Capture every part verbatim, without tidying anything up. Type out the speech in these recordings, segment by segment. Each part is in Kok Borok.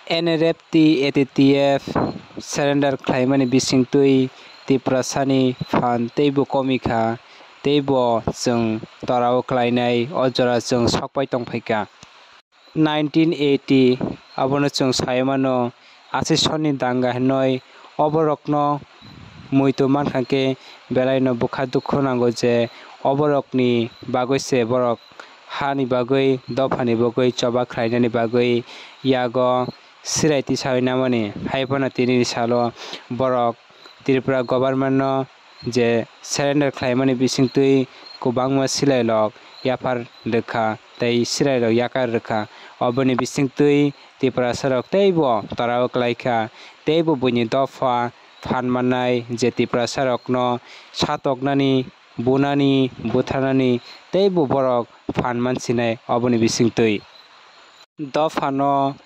N L F T A T T F surrender khlaimani bisingtwi Tiprasani phan teibo komikha, teibo chwng torao klainai o jora chwng sokpai tongphaikha. Nineteen eighty, abono chwng sai mano, asisoni danga hinwi oborokno muitu mankha khe belaino bwkha dukhu nango je oborokni bagwi se borok hani bagwi, dophani bagwi, choba khlainani bagwi yago sirai tisawi namani. Hai phano tinini salo borok Tripura government no je surrender khlaimani bisingtwi kwbangma silairok yaphar rwkha tei silairok yakar rwkha. Oboni bisingtwi Tiprasarok teibo torao klaikha, teibo buini dopha phan mannai je Tiprasarokno satoknani, bunani, butharnani teibo borok phan mansinai oboni bisingtwi. Dophano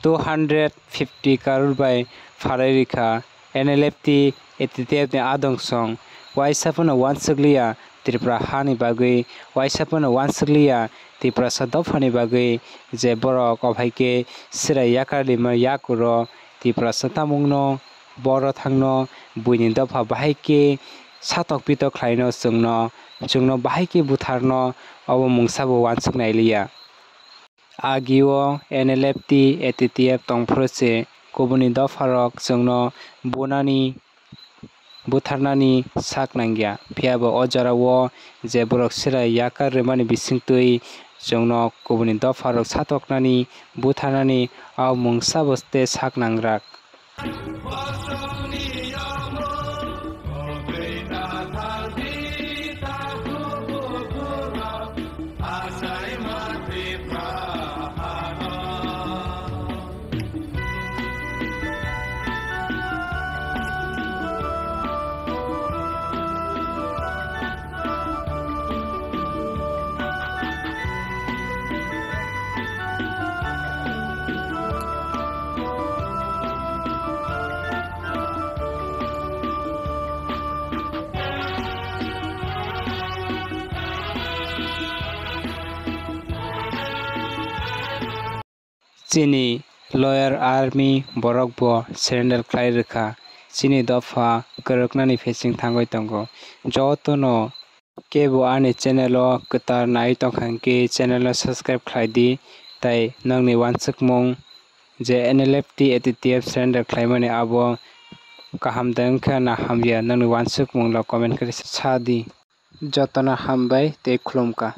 two hundred fifty crore bai phalwi rikha N L F T A T T F ni adong song. Waisa phano wansukliya Tripura hani bagwi, waisa phano wansukliya Tiprasa dophani bagwi je borok ophai khe sirai yakar lima yakuro Tiprasa tamungno boro thangno buini dopha bahai khe satok pitok khlaino chwngno, chwngno bahai khe butharno obo mungsa bo wansuk nailiya. Agio N L F T A T T F tongphuru se kubuni dopharok chwngno bunani, butharnani sak nangya. Phiya bo o jorao je borok sirai yakar rwmani bisingtwi chwngno kubuni dopharok satoknani, butharnani o mungsa bo tei sak nangrak. Chini loyal army borok bo surrender khlai rwkha. Chini dopha kwrwknani pheising thangwi tongo. Jotono kebo ani channel o kwtal nai tongkha hwnkhe channel no subscribe khlai di, tai nokni wansukmung je N L F T A T T F surrender khlaimani abo kaham de wngkha na hamya, nokni wansukmung lo comment khe sa di. Jotono hambai tei khulumkha.